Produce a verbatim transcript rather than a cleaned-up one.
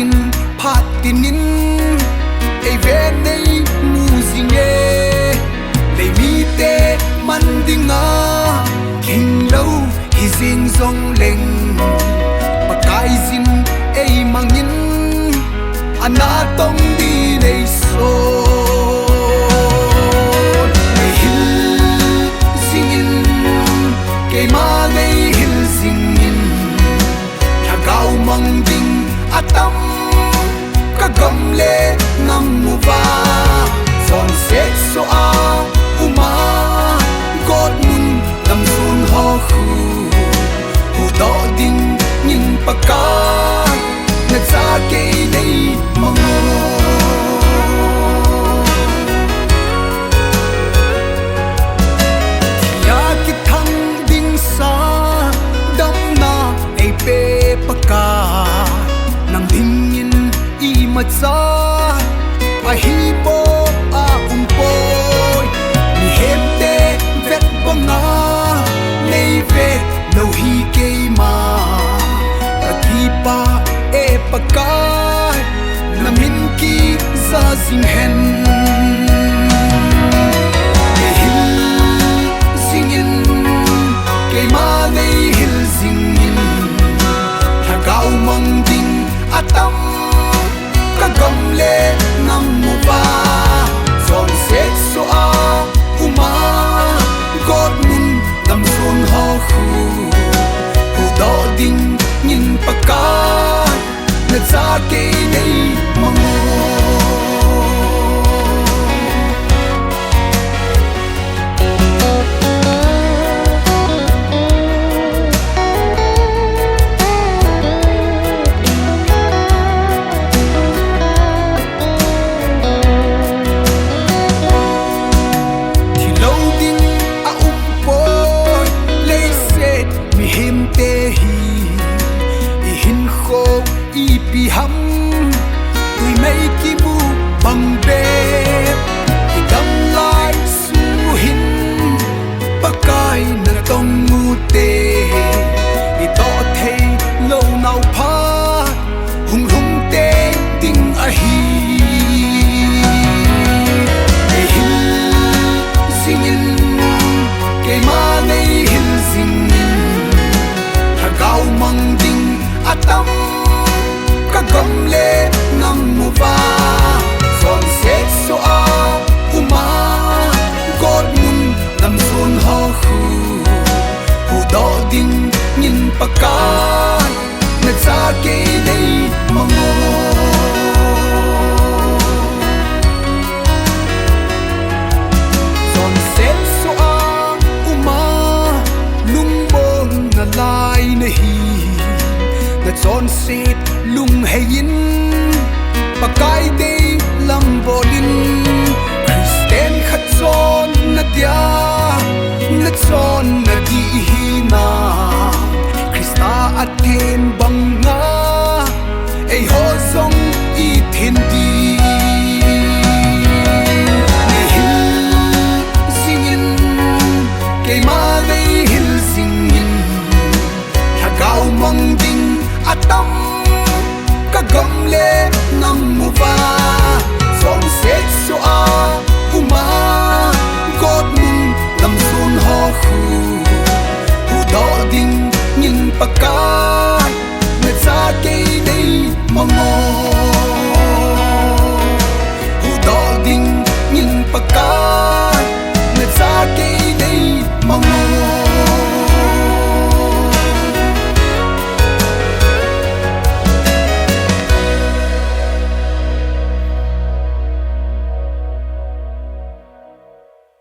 Phat tinin ei ve nei mu jing e. Lei mite man dinga lhinglou hi jing jong leng, Pakaiyin ei mangin ana tong di nei so. Nei hil jingin, keima nei hil jingin, lhagao mang ding atam ka gam le nam uva, chonset soh a um a, gotmun damsun ho khu, huhdoh dingin Pakai, nacha kei nei mang o. Thia kithang dingsa damna ei pe Pakai, nang dingin imacha ahi bou a um poi. Mihemte vet banga nei vet lou hi keima ka kipah e Pakai, na min kija jing hen. Nei hil jingin, keima nei hil jingin, lhagao mang ding atam ka gam le nam uva, chonset soh a um a, gotmun damsun ho khu, huhdoh dingin Pakai, nacha kei nei mang o. Thi lou ding a um poi, leiset mihemte hi i hinkho ipi ham, tui mei kimu bang bep, i gamlai sung u hin Pakai na tong u te, i toh thei lou nau phat hung lhung tei ding ahi. Nei hil jingin, keima nei hil jingin, lhagao mang ding atam ka gam le nam uva, chonset soh a um a, gotmun damsun ho khu, huhdoh dingin Pakai, nacha kei nei mang o. Chonset soh a um a, lungbol nalai nahi, na chonset lunghei in, Pakai deilam bol in, Christian khat chonna dia na chonna ding hi na, Christa a them banga eiho jong i them ding. Nei hil jingin, keima nei hil jingin, lhagao mang ding atam ka gam le nam uva, chonset soh a um a, gotmun damsun ho khu, huhdoh dingin Pakai,